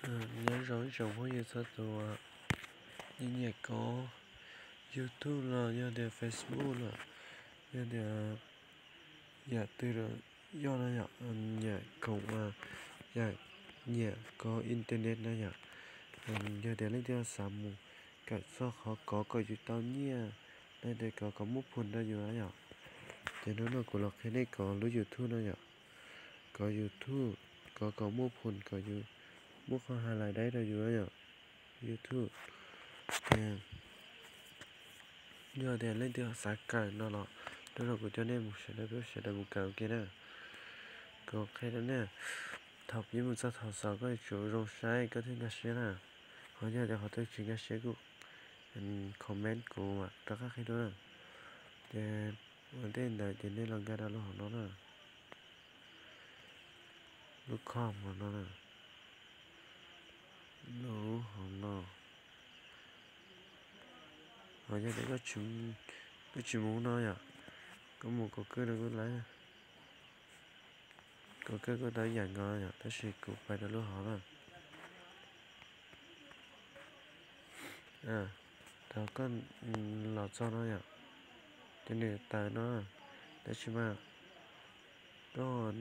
Nyob zoo ib tsoom phooj ywg txhua tus, nej nyiam kov YouTube los yog tias Facebook los yog tias yam twg los yog no yom, nyiam khoom, yam nyiam kov internet no yom, yog tias leej twg xav mus kawm txog qhov kov kom yus tau nyiaj, los tias kov kom muaj phum rau yus na yom, ces hnub no kuv los qhia nej kov lub YouTube no yom. Kov YouTube, kov kom muaj phum, kom yus muaj qhov hais lais dai rau yus na yom. YouTube, yog tias leej twg xav kawm no los hnub no kuv coj nej mus sawv daws peb sawv daws mus kawm ua ke na. Kuv qhia rau nej, thaum pib mus txog thaum xaus koj yuav tsum zoo saib koj thiaj nkag siab na. Ho yog tias qhov twg tsis nkag siab kuj comment kuv mam rov qab qhia dua na. Ces ua ntej ntawd ces nej los nkag rau lub hauv no na. Lub com no na. Lub hauv no. Ho yog tias koj tsis mus no yom, koj mus Google no kuj tau. Google kuj tau ib yam nkaus yom, tab sis kuv pais rau lub hauv na. Thaum koj los txog no yom, ces nws tawm no, tab sis mas koj,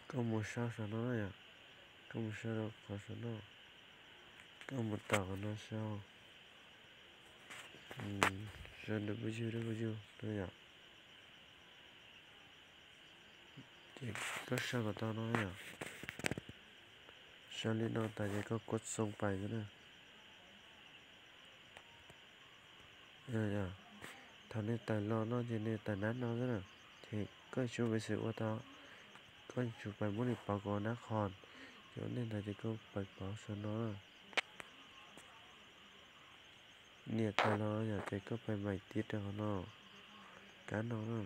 koj mus sau saum no yom, koj mus sau rau qhov saum no, koj mus tom qhov no sau, sau www no yom. Ces koj sau kom tau no yom. Sau li no tas ces koj kuaj xoo pais xwb na. Thaum nws tawm los no ces nws tawm nab no xwb na. Ces koj yuav tsum pais xwm ua tau, koj yuav tsum pais muab nws pauv kom ua nab qhos. Ces ua ntej ntawd ces koj pais pauv saum no. Nias tawm los yom, ces koj pais maim tiv rau qhov no, kab no na.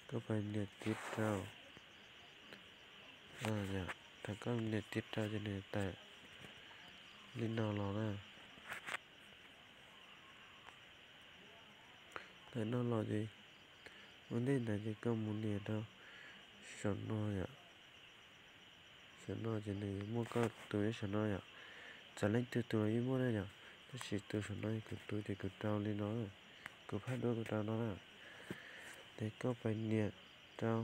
Koj pais nias tiv rau. Thaum koj nias tiv rau ces nws tawm li no los na. Tawm no los ces ua ntej ntawd ces koj mus nias rau saum no yom. Saum no ces nws yuav muaj koj tus nyob saum no yom. Txawm leej twg tus los yeej muaj na yom, tab sis tus saum no kuv tus ces kuv rau li no, kuv phaj duab kuv rau no na. Ces koj pais nias rau,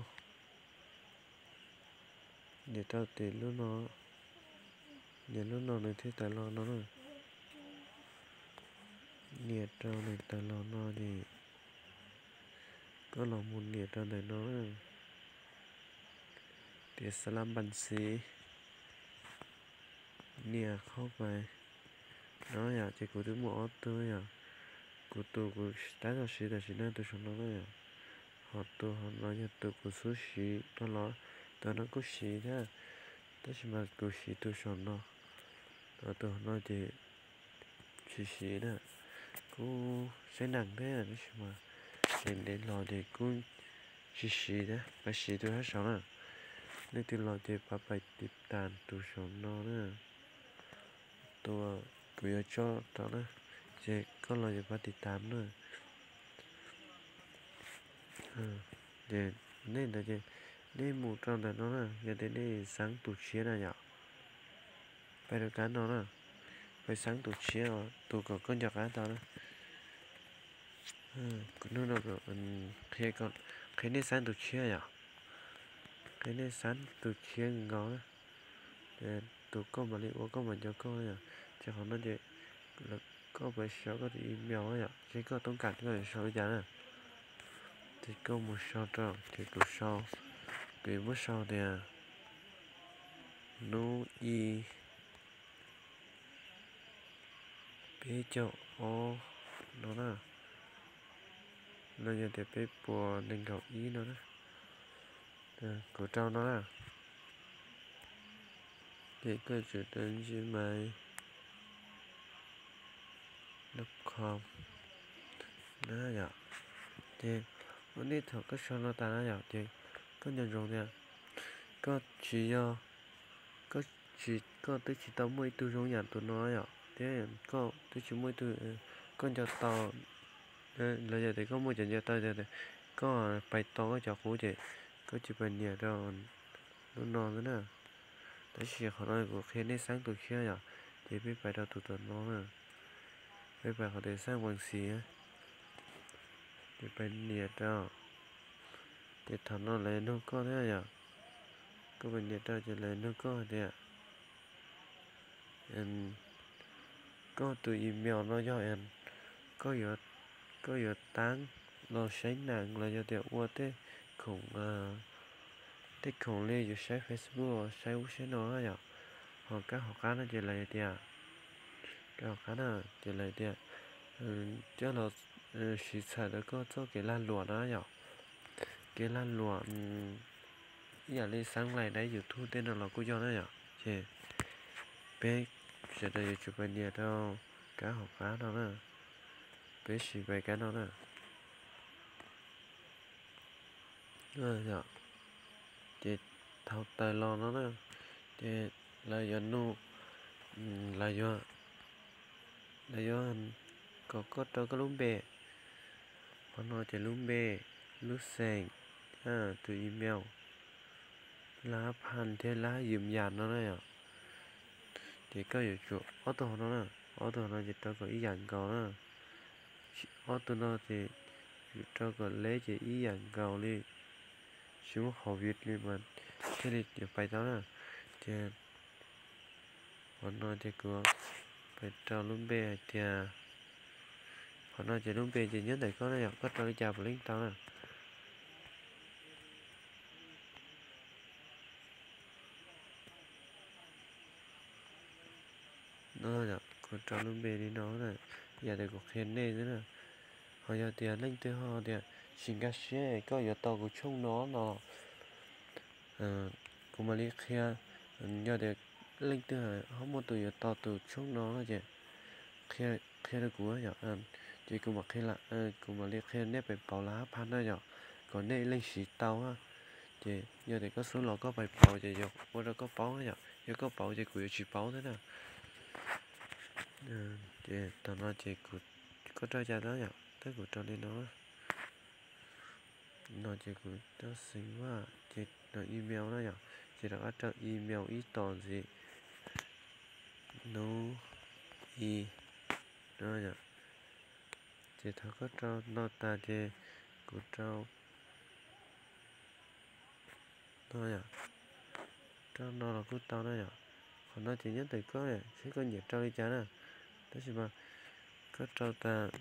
nias rau tim lub no, nias lub no nws thiaj tawm los no na. Nias rau nws tawm los no ces koj los mus nias rau ntawm no, tias xab lab npas xiv, nias qhaub pais no yom. Ces kuv twb muaj ob tug yom, kuv tus kuv tab tom siv tam sim no tus saum no na yom, ho tus hauv no yog tus kuv xub siv no los, tus no kuj siv thiab, tab sis mas kuv siv tus saum no, ho tus hauv no ces tsis siv na. Kuj saib neeg thiab tab sis mas ces ntev los ces kuj tsis siv thiab, pab siv tus sab saud na. Leej twg los ces pab pais tiv tas tus saum no na, tus kuv yuav tso rau na, ces koj los yuav pab tiv tas na. Ces nej ntawd ces nej mus rau ntawm no na, yog tias nej xeeb tus tshiab na yom, pais rau kab no na, pais xeeb tus tshiab, tus kom koj nco qab tau na. Kuv hnub no qhia, qhia nej xeeb tus tshiab yom, qhia nej xeeb tus tshiab nkaus na. Tus koj mam li ua koj mam nco koj yom. Ces qhov no ces koj pais sau koj tus email yom, ces koj toob kas koj yuav sau li cas na. Ces koj mus sau rau, ces kuv sau, kuv yuav muab sau tias hnub ib peb caug ob no na, los yog tias peb puas nees nkaum ib no na. Kuv rau no na, ces koj tsum rau Gmail dot com na yom. Ces ua ntej thaum koj sau no tas na yom, ces koj nco ntsoov tias koj tsis yog, koj tsis, koj twb tsis tau muaj ib tug zoo yam tus no yom, thiab koj twb tsis muaj ib tug koj nco tau, los yog tias koj muaj cov nco tau tias Koj pais tos koj cov qub ces koj cia li pais nias rau lub no xwb na. Tab sis qhov no kuv qhia nej xeeb tus khiab yom, ces peb pais rau tus tom no na. Peb pais qhov tias xeeb vees xis, ces pais nias rau. Ces thaum no lawv nug koj thiab yom, koj pais nias rau ces lawv nug koj hais tias koj tus email no yog koj yuav taab los saib nees los yog tias ua tej khoom, tej khoom li yuav saib Facebook, saib ub saib no yom. Ho kab hauv qab no ces lawv tias, kab hauv qab no ces lawv tias coj los siv txhawm rau koj txoj kev lag luam na yom. Kev lag luam ib yam li xeeb lais dab YouTube tej no los kuj yog na yom. Ces peb sawv daws yuav tsum pais nias rau kab hauv qab no na. Peb sim pais kab no na. Ces thaum tawm los no na, ces lawv yuav nug, lawv yuav, lawv yuav kom koj rau koj lub npe. Qhov no ces lub npe, lub xeem, tus email, lab phaj thiab lab yws yas no na yom. Ces koj yuav tsum ob tug hauv no na, ob tug hauv no ces rau kom ib yam nkaus na. Ob tug no ces yuav rau kom leb ces ib yam nkaus li, tsis muaj hauv vim li mas thiaj li yuav pais tau na. Ces qhov no ces kuv pais rau lub npe hais tias, qhov no ces lub npe ces nyob ntawm koj na yom, koj rau li cas puav leej tau na. No yom, kuv rau lub npe li no na, yam li kuv qhia nej xwb na. Ho yog tias leej twg ho tias tsis nkag siab koj yuav tos kuv tshooj no no, kuv mam li qhia. Yog tias leej twg ho muaj tus yuav tos tus tshooj no no ces qhia rau kuv yom, ces kuv mam qhia, kuv mam li qhia nej pais pauv lab phaj na yom, kom nej leej siv tau. Ces yog tias koj xub los koj pais pauv ces yuav ua rau koj paub yom, yog koj pauv ces kuv yuav tsis paub thiab na. Ces thaum no ces koj rau cas tab yom, tab kuv rau li no. No ces kuv rau xeem vaj ces rau email na yom, ces rov qab rau email ib tom ntxiv, nub i no yom. Ces thaum koj rau no tas ces kuv rau no yom, rau no los kuj tau na yom. Qhov no ces nyob ntawm koj seb koj nyiam rau li cas na, tab sis mas koj rau tas,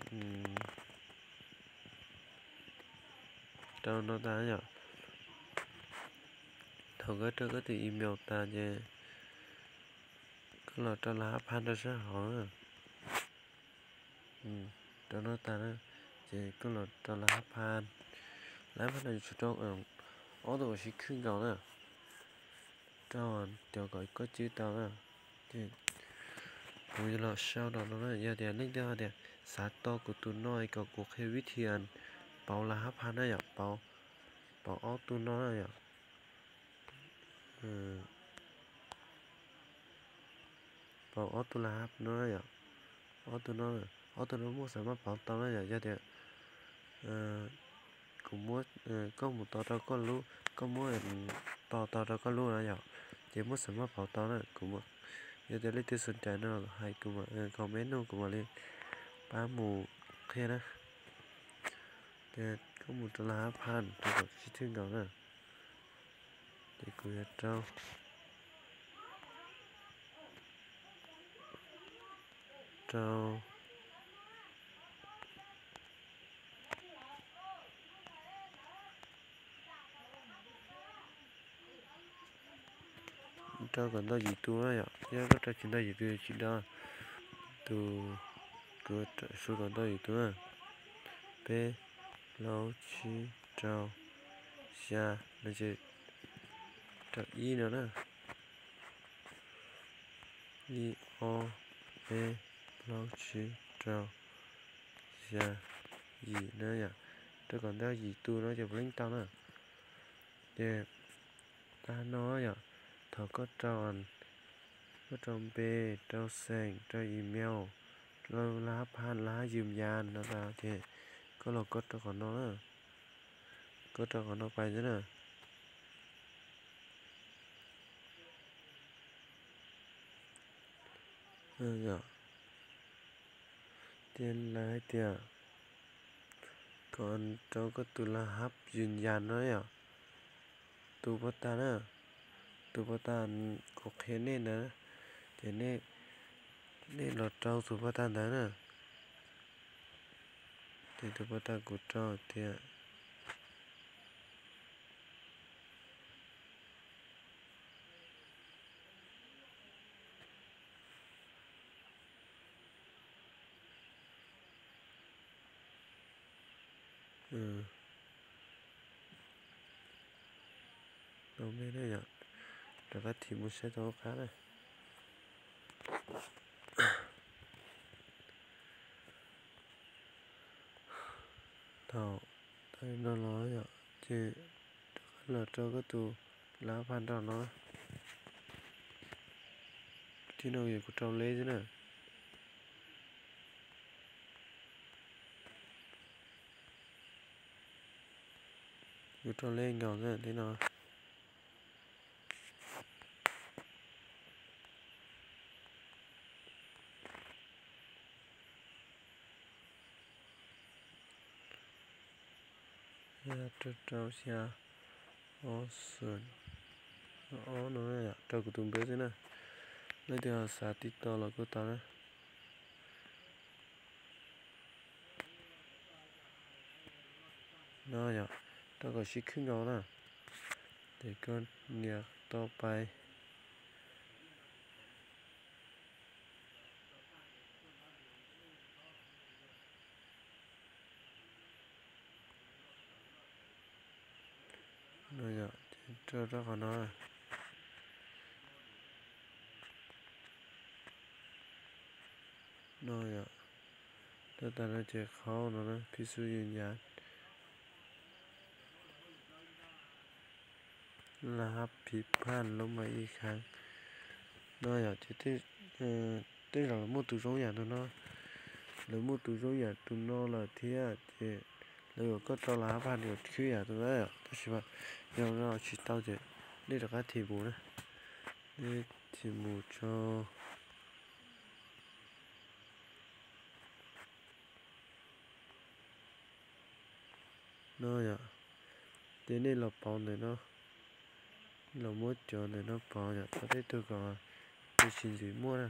rau no tas yom. Thaum koj rau koj tus email tas ces koj los rau lab phaj rau sab hauv na. Rau no tas na, ces koj los rau lab phaj, lab phaj no yuav tsum rau ob tug uas sib khwb nkaus na, rau cov kom koj cwb tau na. Ces kuv yuav los sau rau no na, yog tias leej twg hais tias xav tau kuv tus no kom kuv qhia vib thi pauv lab phaj na yom, pauv ob tug no na yom. Pauv ob tug lab phaj no na yom, ob tug no, ob tug no muaj xav maj pauv tau na yom, yog tias kuv muab, koj mus tos rau koj lub, koj muab tos tos rau koj lub na yom, ces muab xav maj pauv tau na. Kuv, yog tias leej twg xav cais no hais kuv, comment nug kuv mam li pab mus qhia na. Ces koj mus rau lab phaj rau kom sib thwb nkaus na. Ces kuv yuav rau, rau, rau kom ntau yim tus na yom, yog koj rau tsis ntau yim tus tsis do. Tus, kuv su kom ntau yim tus na, peb, plaub, tsib, rau, xya, no ces rau ib no na. Ib, ob, peb, plaub, tsib, rau, xya, yim na yom. Rau kom ntau yim tus no ces puav leej tau na. Ces tag no yom, thaum koj rau, koj rau npe, rau xeem, rau email, rau lab phaj, lab yws yas no tas ces koj los koj rau qhov no na. Koj rau qhov no pais xwb na. Yog, ces lawv hais tias kom rau koj tus las hab yws yas no yom, tus pov tas na, tus pov tas kuv qhia nej ntawd, ces nej los rau tus pov tas ntawd na. Ces tus pov tas kuv rau tias Tau me na yom, rov qab thim mus saib tau qab na. Thaum tau no los yom, ces rov qab los rau koj tus lab phaj nrog no. Tib no yog kuv rau leb xwb na. Kuv rau leb nkaus na tib no. Rau, rau xya, ob xoom, ob no, rau kuv tus npawb xwb na. Leej twg ho xav tib tau los kuj tau na. No yom, rau kom sib khwb nkaus na. Ces koj nias tau pais. No yom, ces rau rau qhov no. No yom, rau tas no ces qhov no na, phij xub yws yas, las hab phiv phaj lub mas ib khaj. No yom, ces tej zaum lawv muaj tus zoo yam tus no, lawv muaj tus zoo yam tus no lawm thiab ces lawv yuav koj rau las hab phaj nws yuav khwb yam tus na yom. Tab sis mas yog no tsis tau ces nej rov qab thim mus na, nej thim mus tso. No yom, ces nej los pauv ntawm no, los muab cov ntawm no pauv yom, pauv tej tug kom nws tsis ntxim muaj na.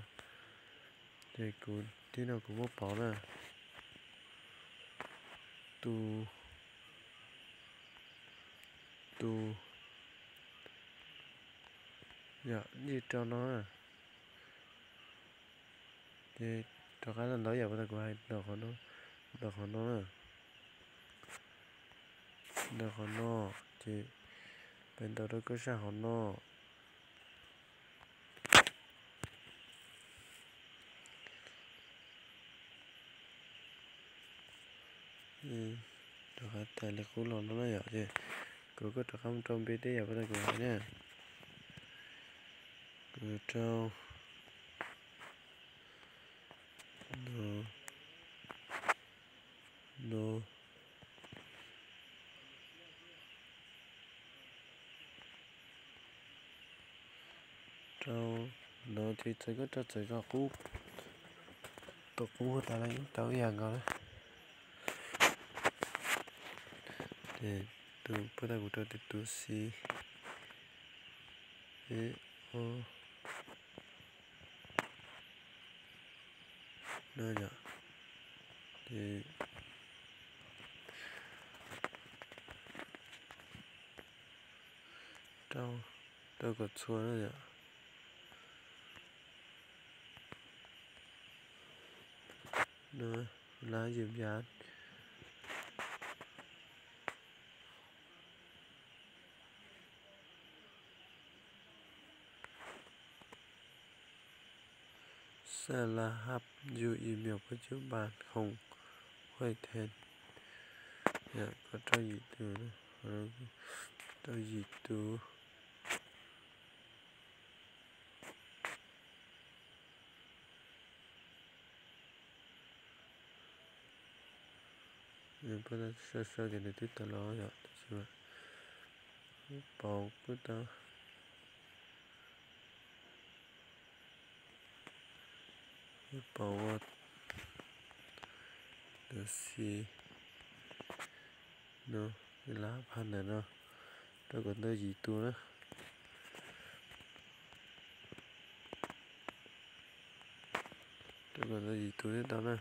Ces kuv tib no kuv muab pauv na. Tus, tus, yom, yij rau no na. Ces rov qab ntawd yam pas tas kuv hais ntawm qhov no, ntawm qhov no na, ntawm qhov no, ces peb ntaus rau koj sab hauv no. Rov qab tais li qub los no na yom, ces kuv kuj rov qab mus rau npe tej yam pas tas kuv hais na. Kuv rau no, no, rau no ces txawm koj rau txawm zog qub, tus qub tas los yeej tau ib yam nkaus na. Ces tus pas tas kuv rau tias tus xi, e, o, no yom, ces rau, rau kom txhua na yom. No, lab yws yas. Xa las hab yus email pab cub npas khoom huaj then. Yom, kom rau yim tus, rau yim tus. Sawv sawv ces nws twb tawm los yom, tab sis mas pauv kuj tau, pauv ua tus xi no, lab phaj ntawm no rau kom ntau yim tus na. Rau kom ntau yim tus thiaj tau na.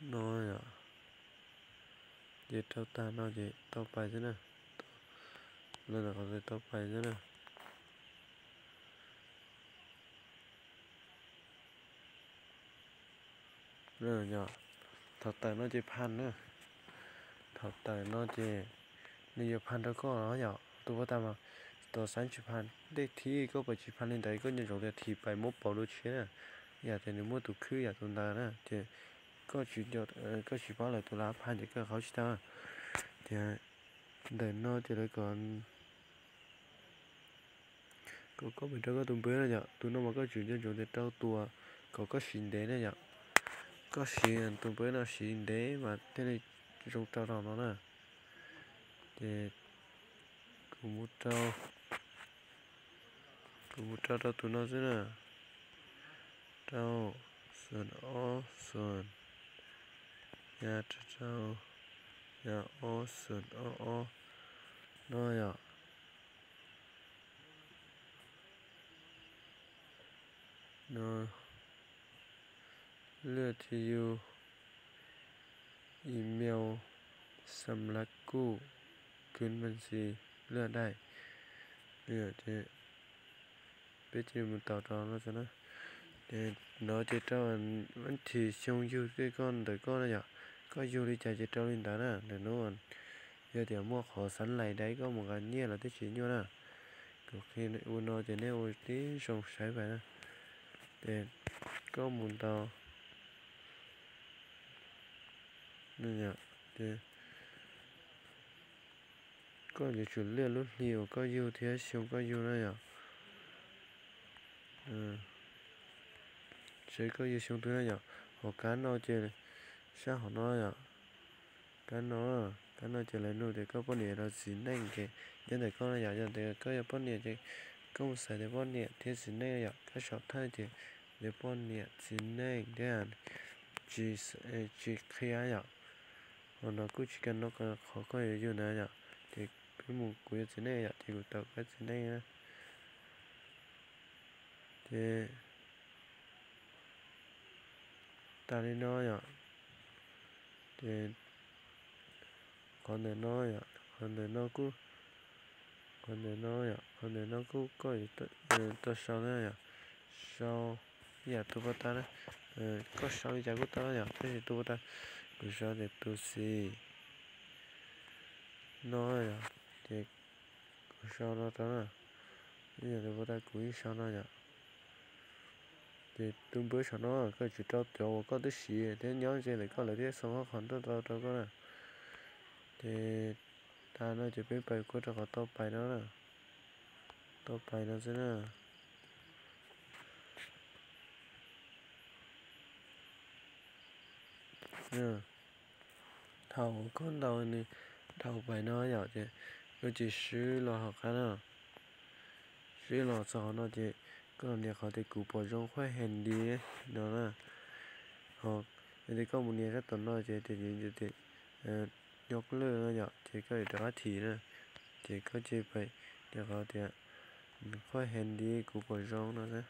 No yom, ces rau tag no ces tau pais xwb na. Lawv ntawm qhov ntawd tau pais xwb na. Thaum tawm no ces phaj na. Thaum tawm no ces nws yuav phaj rau koj los yom, tus poj tas mas tus xab tsis phaj, dej thib koj pais tsis phaj li ntawd koj nco ntsoov tias thim pais muab pauv dua tshiab na. Yam tias nws muaj tus khwb yam tus ntawd na ces koj tsis, koj tsis paub lawv tus lab phaj ces koj qhauv tsis tau. Ces ntawm no ces lawv kom, kom koj mus rau koj tus npawb na yom, tus no mas koj tsum nco ntsoov tias rau tus kom koj siv ntev na yom. Koj siv tus npawb no siv ntev mas thiaj li zoo rau rau no na. Ces kuv mus rau, kuv mus rau rau tus no xwb na. Rau xoom ob xoom, ya rau, ya ob xoom ob ob no yom. No, lwaj thi yu, email, xam lab kuj, kws npaj xi, lwaj daim. Peb cia li mus tau rau no xwb na. No ces rau ib thim xyoo yug tej koj ntawm koj na yom. Koj yug li cas ces rau li ntawd na. Ntawm no yog tias muaj qhov xav lais dai koj mus nqa nyiaj los twb tsis nyuaj na. Kuv qhia ua no ces nej ua tib zoo saib pais na. Ces koj mus ntau, ces koj yuav tsum lwaj lub hli uas koj yug thiab xyoo koj yug na yom. Saib koj yug xyoo twg na yom. Hauv kab no ces, sab hauv no yom, kab no, kab no ces lawv nug tias koj poj niam los txiv neej ces nyob ntawm koj na yom. Yog tias koj yog poj niam ces koj mus xaiv tias poj niam thiab txiv neej yom. Kab saum thawj ces tias poj niam txiv neej thiab tsis, tsis qhia yom. Hauv no kuj tsis kam no qhov koj yuav yug ntawd yom. Ces peb mus, kuv yog txiv neej yom ces kuv tau kab txiv neej na. Ces tas li no yom. Ces qhov ntawm no yom, qhov ntawm no kuj, qhov ntawm no yom, qhov ntawm no kuj koj yuav tau sau na yom. Sau ib yam tus poj tas na, koj sau li cas kuj tau yom, tab sis tus poj tas, kuv sau tias tus xis no yom, ces kuv sau no rau na. Ib yam tus poj tas kuv yeej sau no yom. Ces tus npawb saum no koj tsum rau cov uas koj twb siv thiab nyob ze ntawm koj lawv thiaj xa qhov ntuj rau rau koj na. Ces tas no ces peb pais kuaj rau qhov tau pais no na. Tau pais no xwb na. Thaum koj ntaus nws dhau pais no yom, ces koj cia li swb los hauv qab no. Swb los txog qhov no ces koj los nias qhov tias kuv pom zoo khuaj hees di no na. Ho yog tias koj mus nias sab tom no ces tias, tias nyob lwj no yom, ces koj yuav rov qab thim na. Ces koj cia li pais nias qhov tias khuaj hees di kuv pom zoo no xwb.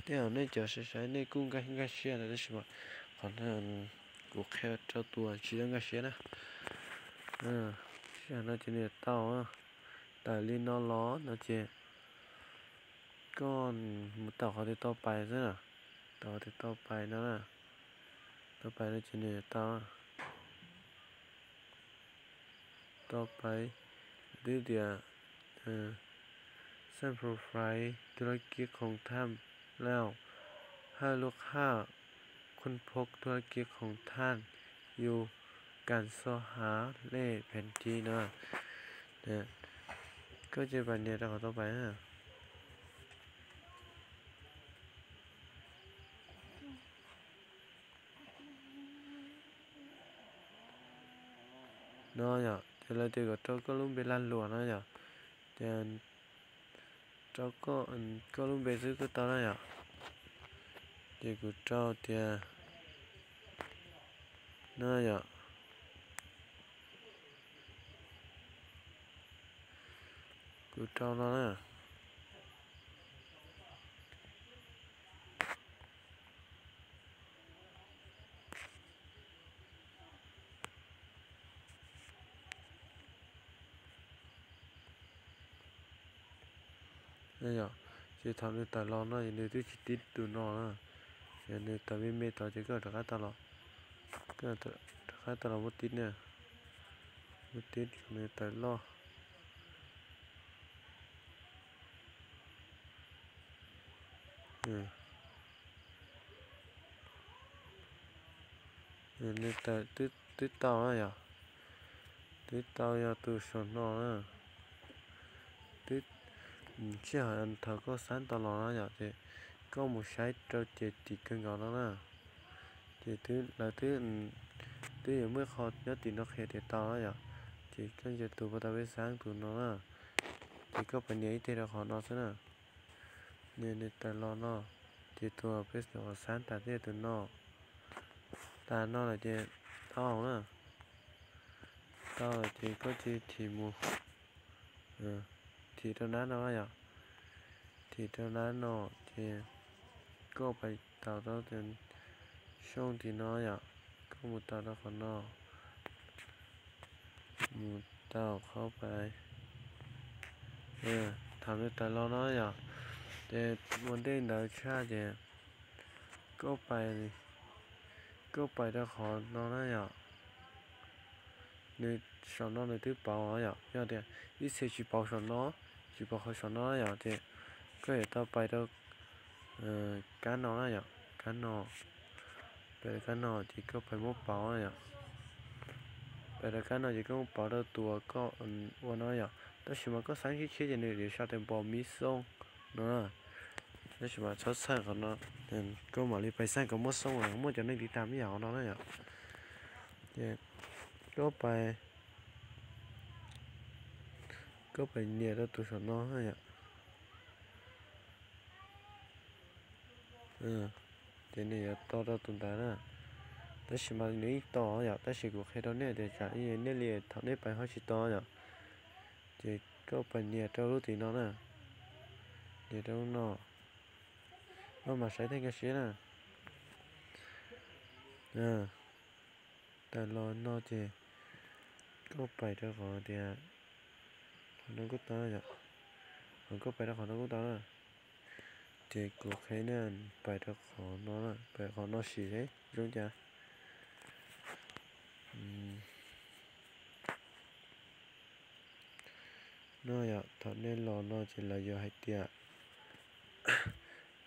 Tej zaum nej cov saib saib nej kuj nkag nkag siab ntawd tab sis mas qhov no kuv qhia rau tus tsis tau nkag siab na. Sij hawm no ces nws tau, tawm li no los no ces koj mus tau qhov tias tau pais xwb na. Tau qhov tias tau pais no na. Tau pais no ces nws tau, tau pais twb tias xab profile ธุรกิจของท่านแล้ว ให้ลูกค้าค้นพบธุรกิจของท่านอยู่การสอบหาเลขแผนที่ no. Koj cia li pais nias rau qhov tau pais na. No yom, ces lawv tias kom rau koj lub npe lag luam no yom. Ces rau koj, koj lub npe xwb kuj tau na yom. Ces kuv rau tias, no yom, kuv rau no na. Yom, ces thaum nws tawm los no nws twb tsis tib tus no na, ces nws tawm me me tod ces koj rov qab tau los, koj rov qab tau los muab tib na, muab tib kom nws tawm loj. Nws tawm twb tau na yom, twb tau yog tus saum no na. Twb, sij hawm thaum koj xab tau los no yom, ces koj mus saib rau ces tim kawg nkaus no na. Ces twb, lawv twb, twb yuav muaj qho nyob tim no qhia tias tau na yom. Ces koj ncaws tus pos tas peb xab tus no na, ces koj pais nias ib teg rau qhov no xwb na. Nias nws tawm los no, ces tus peb nyuam qhuav xab tas thiaj tus no. Tas no lawm ces tau na. Tau lawm ces koj cia li thim mus, thim rau nab no yom. Thim rau nab no ces koj pais taus rau tus xyoo tim no yom. Koj mus taus rau qhov no, mus taus qhov pais, thaum nws tawm los no yom, ces ua ntej ntawd tshaj ces koj pais, koj pais rau qhov no na yom. Nws, saum no nws twb pauv yom, yog tias ib txhia tsis pauv saum no, tsis pauv qhov saum no yom, ces koj yuav tau pais rau kab no na yom, kab no. Pais rau kab no ces koj pais muab pauv na yom. Pais rau kab no ces koj muab pauv rau tus uas koj ua no yom. Tab sis mas koj xab khiab khiab ces nws yuav sau tias npos mib xoo no na. Tab sis mas txhob txhawj qhov no, koj mam li pais xaj kom muaj xoo, muaj cov neeg tiv tam ib yam qhov no na yom. Ces koj pais, koj pais nias rau tus saum no na yom. Ces nws yuav to rau tus ntawd na. Tab sis mas nws yeej to yom, tab sis kuv qhia rau nej tias tsam ib nej li thaum nej pais ho tsis to yom. Ces koj pais nias rau lub tim no na, nias rau lub no, koj mam saib tej nkag siab na. Tawm los no ces koj pais rau qhov tias, qhov no kuj tau yom, qhov koj pais rau qhov no kuj tau na. Ces kuv qhia nej pais rau qhov no, pais qhov no sim seb zoo cas. No yom, thaum nej los no ces lawv yuav hais tias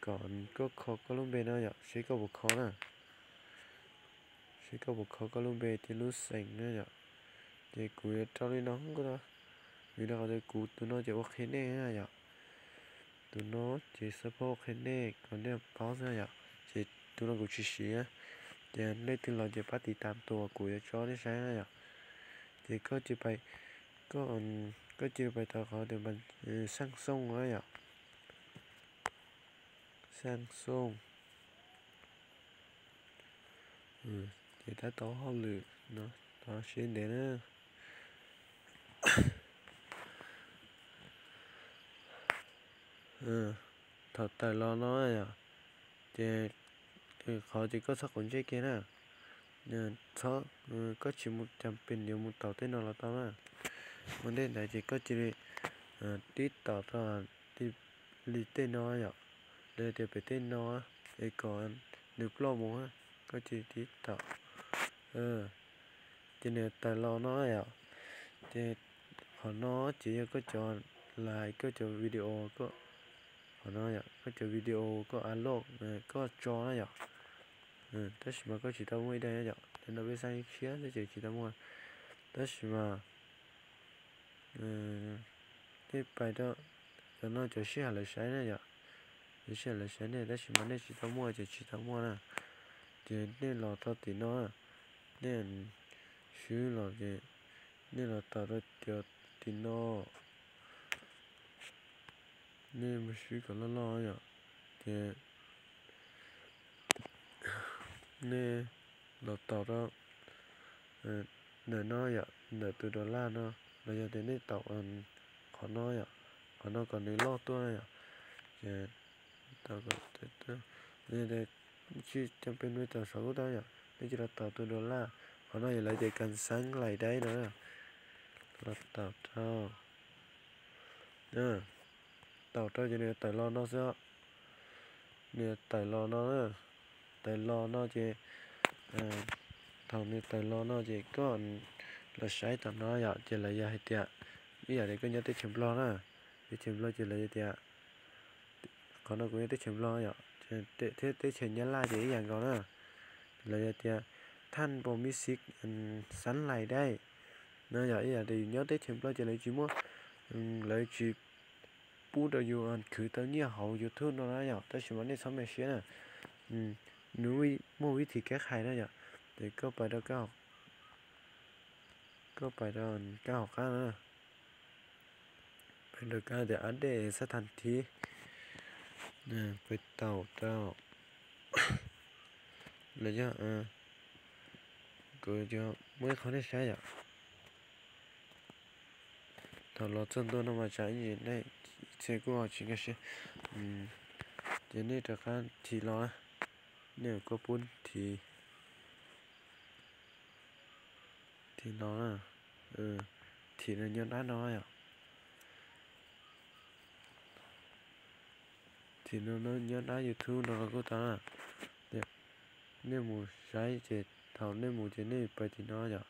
kom koj kho koj lub npe no yom, seb koj puas kho na. Seb koj puas kho koj lub npe thiab lub xeem na yom. Ces kuv yuav rau li no, vim rau qhov tias kuv tus no ces ua qhia nej na yom. Tus no ces xab phob ua qhia nej kom nej paub xwb yom, ces tus no kuv tsis siv. Ces leej twg los ces pab tiv tam tus uas kuv yuav tso nej saib na yom. Ces koj cia li pais, koj cia li pais tau qhov tias xaj xooj na yom. Xaj xooj. Ces tab tom hauj lwm no, tau siab ntev na. Thaum tawm los no yom, ces qhov ces koj txhob quav ntsej kiag na. Txhob, koj tsis mus cas pes yuav mus taus tej no los tau na. Ua ntej ntawd ces koj cia li tib taus rau li tej no yom, lawv tias pem tej no, es kom nws ploj mus, koj cia li tib taus. Ces nws tawm los no yom, ces qhov no ces yog koj cov, lais koj cov video, koj, qhov no yom, koj cov video koj upload, koj tso na yom. Tab sis mas koj tsis tau muaj ib daim yom, li no peb xaj khiab xwb ces tsis tau muaj. Tab sis mas nej pais rau, cov no cov sij hawm lawv saib na yom, cov sij hawm lawv saib nej, tab sis mas nej tsis tau muaj ces tsis tau muaj na. Ces nej los rau tim no, nej swb los ces Nej los taus rau cov tim no, nej mus sib kom loj loj yom, ces nej los taus rau ntawm no yom, ntawm tus dollar no, los yog tias nej taus qhov no yom, qhov no kom nws loj tuaj yom, ces tsis coj peb nuv tau saum ub tau yom, nej cia li taus tus dollar, qhov no yog lawv tias kan xav lais dai no, los taus rau, taus rau ces nws tawm los no xwb, nws tawm los no, tawm los no ces thaum nws tawm los no ces koj los saib tom no yom, ces lawv yog hais tias ib yam li koj nyob teb chaws Nplog na, teb chaws Nplog ces lawv yog tias, qhov no kuv nyob teb chaws Nplog yom, thiab teb chaws Nyab Laj ces ib yam nkaus na, lawv yog tias thaj npau mis xiv xav lais dai no yom, ib yam li yus nyob teb chaws Nplog ces lawv tsis muab, lawv tsis pub rau yus khwv tau nyiaj hauv YouTube no na yom, tab sis mas nej txhob me siab na, nws muaj vib thim kab hais na yom, ces koj pais rau kab hauv qab na, pais rau kab tias update xab thas thiv, pais taus rau, los yog kuv muab ib qho nej saib yom. Thaum los txog ntua no mas tsam ib ntsis nej txhia kuj ho tsis nkag siab, ces nej rov qab thim los, nej kuj pub thim, thim los, thim no nyob dab no yom, thim no nyob dab YouTube no los kuj tau na. Nej mus saib ces thaum nej mus ces nej pais tim no yom,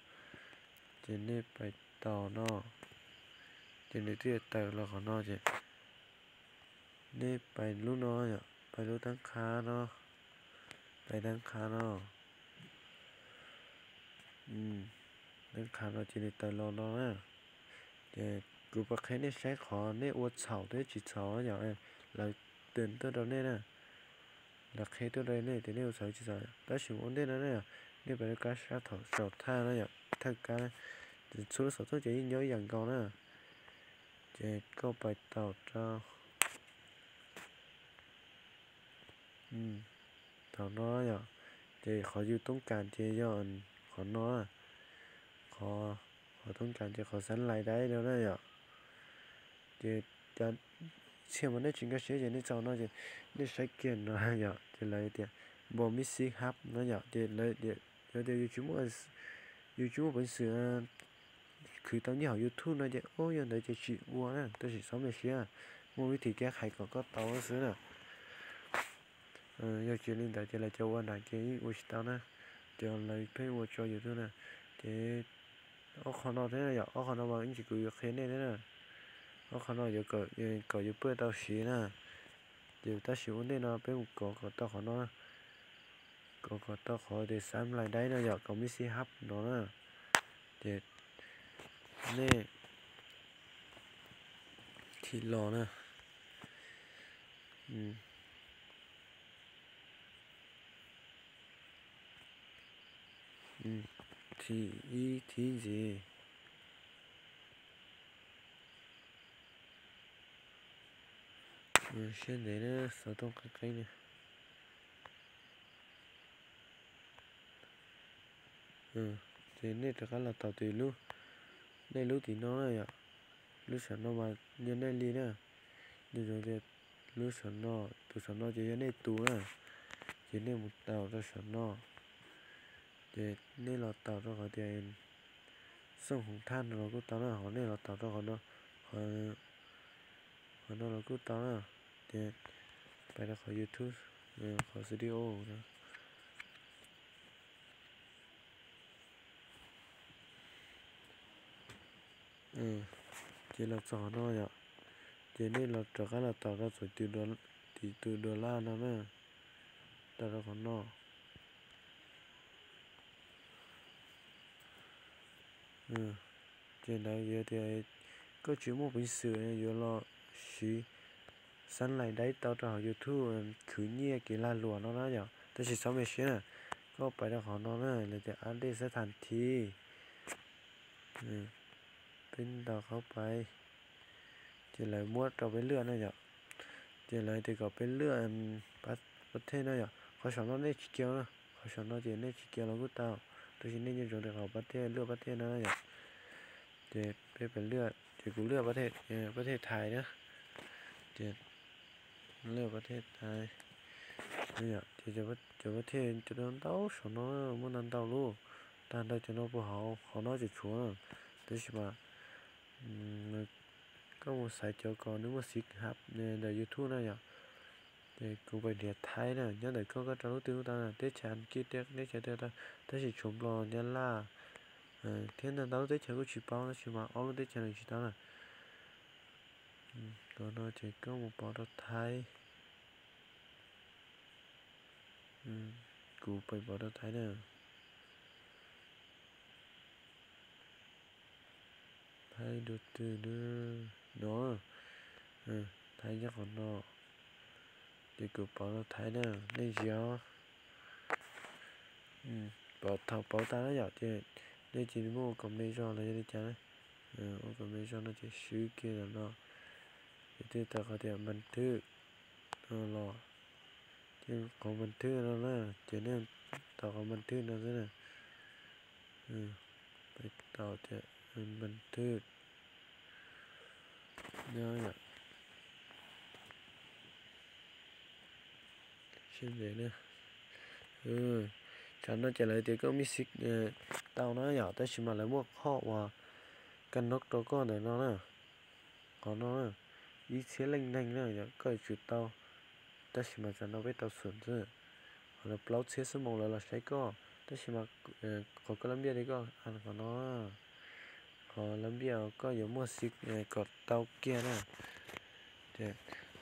ces nej pais taus no, ces nws twb tawm los qhov no ces nej pais lub no yom, pais lub tab qha no, pais tab qha no, tab qha no ces nws tawm los no na. Ces kuv pab qhia nej saib qhov nej ua txhaum thiab tsis txhaum yom, lawv teb tuaj rau nej na, lawv qhia tuaj rau nej tias nej ua txhaum tsis txhaum, tab sis ua ntej no na yom, nej pais rau kab sab thaum saum thaj no yom, thawj kab, txhua lub xov tooj ces yeej nyob ib yam nkaus na. Ces koj pais taus rau thaum no yom, ces qhov yus toob kas ces yog qhov no, qhov, qhov toob kas ces qhov xav lais dai no na yom. Ces cov txhia mas nej tsis nkag siab ces nej txog no ces nej saib kiag no yom, ces lawv tias npau mis xiv hab no yom, ces lawv tias yus tsis muaj, yus tsis muaj peev xwm khwv tau nyiaj hauv YouTube no ces ub yog ntawd ces tsis ua na, tab sis txhob me siab, muaj vib thim kab hais kom koj tau xwb na. Yog tsis li ntawd ces lawv cov ua nram ces yeej ua tsis tau na, ces lawv pheej ua tso YouTube na. Ces ob qho no thiab yom, ob qho no mas ib ntsis kuv yuav qhia nej thiab na. Ob qho no yuav kom yuav pab tau siv na. Ces tab sis ua ntej no peb mus kov kom tau qhov no, kov kom tau qhov tias xav lais dai no yom, kom mis xiv hab no na. Ces nej thim los na. Thim ib thib ntxiv. Siab ntev na, xov tooj qeeb qeeb na. Ces nej rov qab los taus tus lub, nej lub tim no na yom. Lub saum no mas yog nej li na, yog tias lub saum no, tus saum no ces yog nej tus na, ces nej mus taus rau saum no, ces nej los taus rau qhov tias xooj hoov thaj no los kuj tau na, ho nej los taus rau qhov no, qhov no los kuj tau na, ces pais rau qhov YouTube, qhov studio no. Ces los txog qhov no yom, ces nej los rov qab los taus rau txog tim tus dollar no na, taus rau qhov no. Ces ntawd yog tias koj tsis muaj peev xwm yuav los siv xab lais dai tau rau hauv YouTube khwv nyiaj kev lag luam no na yom, tab sis txhob me siab na, koj pais rau qhov no na, lawv tias update xab thas thiv. Peb ntaus qhov pais, ces lawv muab rau peb lwaj na yom. Ces lawv tias kom peb lwaj pab thej na yom. Qhov saum no nej tsis kiag na, qhov saum no ces nej tsis kiag los kuj tau, tab sis nej nco ntsoov tias qhov pab thej, lwaj pab thej no na yom. Ces peb pais lwaj, ces kuv lwaj pab thej, pab thej Thaib na. Ces lwaj pab thej Thaib, ces cov pab thej cov ntau saum no muaj ntau ntau lub, tag nrho cov no puag hauv qhov no tseem tshuav na. Tab sis mas koj mus xaiv cov kom nws muaj xim hab ntawm YouTube na yom. Ces kuv pais nrhiav Thaib na, nyob ntawm koj, koj rau lub twg kuj tau na, teb chaws Askiv, teb chaws twg tau, tab sis tshuav Nplog, Nyab Laj thiab ntau ntau lub teb chaws kuj tsis paub, tab sis mas ob lub teb chaws no tsis tau na. Qhov no ces koj mus pauv rau Thaib. Kuv pais pauv rau Thaib na. Thaib dua twg no, Thaib nyob qhov no. Ces kuv pauv rau Thaib na, nej ntsia os. Thaum pauv tas na yom, ces nej cia li muab ua kom me zog los yog li cas na. Ua kom me zog no ces swb kiag ntawm no, ces twb tau qhov tias npas thwj los, ces qhov npas thwj no na, ces nej tau qhov npas thwj no xwb na. Peb tau tias npas thwj no yom. Seb ntev na. Tsam no ces lawv tias koj mib xij tau na yom, tab sis mas lawv muaj qhov uas ka noj rau koj ntawm no na. Qhov no na, ib txhiab leej neeg na yom, koj yuav tsum tau. Tab sis mas tsam no peb tau xum xwb. Qhov no plaub txhiab xuab moos lawv los saib koj, tab sis mas qhov koj lab npiaj li koj qhov no, qhov lab npiaj koj yuav muaj xij kom tau kiag na. Ces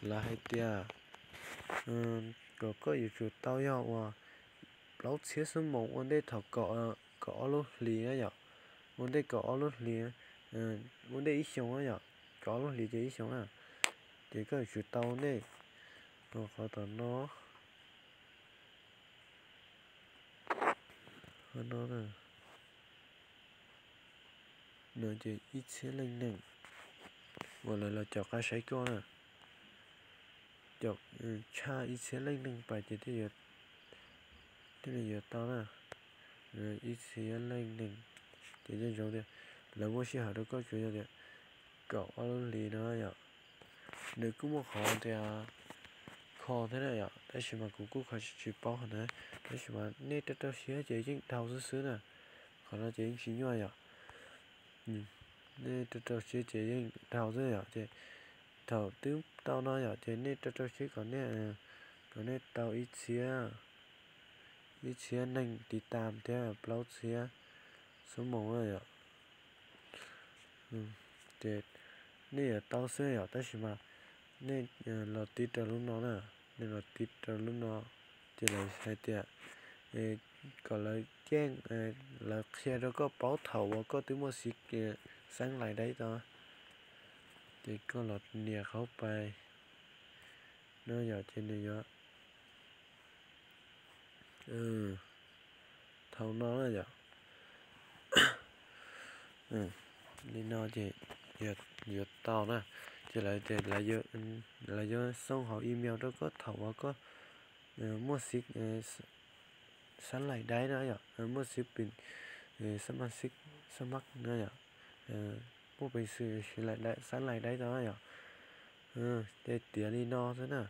lawv hais tias kom koj yuav tsum tau yog uas plaub txhiab xuab moos ua ntej thaum kaum ob lub hlis na yom. Ua ntej kaum ob lub hlis, ua ntej ib xyoos na yom, kaum ob lub hlis ces ib xyoos na. Ces koj yuav tsum tau ua ntej qhov tom no, qhov no na. No ces ib txhiab leej neeg uas lawv los caum qab saib koj na. Caum tshaj ib txhiab leej neeg pais ces thiaj li yuav tau na. Ib txhiab leej neeg ces nco ntsoov tias lawv muaj sij hawm rau koj tsuas yog tias kaum ob lub hlis no yom. Nws kuj muaj qhov tias kho thiab na yom, tab sis mas kuv kuj kho tsis paub qhov ntawd, tab sis mas nej rau rau siab ces yeej dhau xwb xwb na. Qhov no ces yeej tsis nyuaj yom. Nej rau rau siab ces yeej dhau xwb yom, ces thaum twb tau no yom, ces nej rau rau siab kom nej, kom nej tau ib txhiab, ib txhiab neeg tiv tam thiab plaub txhiab xuab moos na yom. Ces nej yuav tau xwb yom, tab sis mas nej los tiv rau lub no na, nej los tiv rau lub no, ces lawv hais tias kom lawv ceeb, lawv qhia rau koj paub thaum uas koj twb muaj xij xab lais dai tau. Ces koj los nias qhov pais no yom, ces nws yuav thaum no na yom. Li no ces yuav tau na, ces lawv tias lawv yuav xoo hauv email rau koj thaum uas koj muaj xij xab lais dai na yom, muaj xij pin xab maj xij, xab maj na yom, muaj peev xwm siv xab lais dai tau na yom. Ces tiav li no xwb na,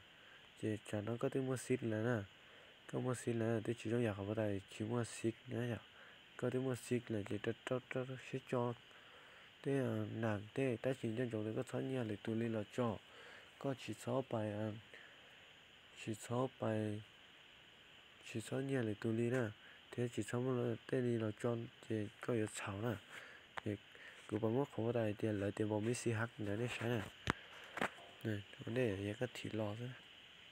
ces tsam no koj twb muaj xij lawm na. Koj muaj xij lawm twb tsis zoo yam qhov puag ta tsis muaj xij na yom. Koj twb muaj xij lawm ces rau rau siab tso tej nam tej, tab sis nco ntsoov tias koj txhob nyiag lwm tus li los tso. Koj tsis txhob pais, tsis txhob pais, tsis txhob nyiag lwm tus li na, thiab tsis txhob muab tej li los tso, ces koj yuav txhaum na. Ces kuv pom muab qhov puag ta hais tias lawv tias npau mib xij hab ntawd nej saib na. Ua ntej yog koj thim los xwb,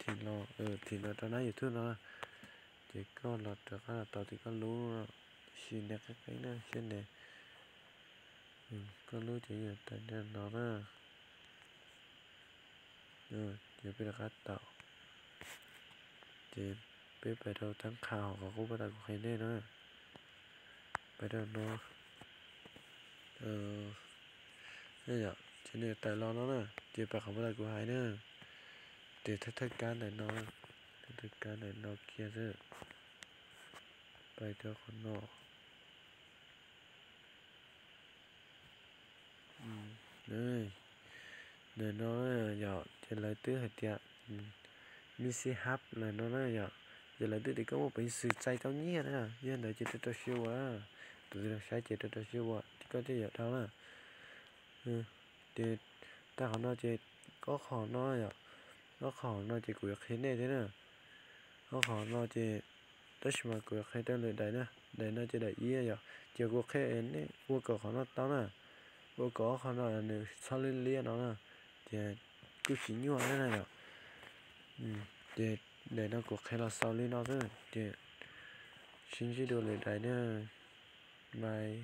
thim los, thim los rau nab YouTube no, ces koj los rov qab los tau tim koj lub, sim ntev qeeb qeeb na, siab ntev. Koj lub ces yog tas no na. Ces peb rov qab tau, ces peb pais rau thab qha hauv qhov qub puag ta kuv qhia nej na. Pais rau no, Yom, ces nws tawm los no na, ces pais qhov uas kuv hais na, ces thawj thawj kab ntawm no, thawj thawj kab ntawm no kiag xwb, pais rau qhov no. Ntawm no yom, ces lawv twb hais tias Missing Hub lawm no na yom, ces lawv twb tias koj muaj peev xwm txais tau nyiaj na, yog ntawd ces rau rau siab ua, tus twg saib ces rau rau siab ua, koj thiaj yuav dhau na. Ces tag qhov no ces ob qho no yom, ob qho no ces kuv yuav qhia nej thiab na. Ob qho no ces, tab sis mas kuv yuav qhia rau lwm daim na, daim no ces daim ib yom, ces kuv qhia nej ua kom qhov no tau na, ua kom ob qho no nws txhob liab liab no na, ces kuj tsis nyuaj thiab na yom. Ces daim no kuv qhia los xaus li no xwb, ces sib ntsib dua lwm daim na, bye.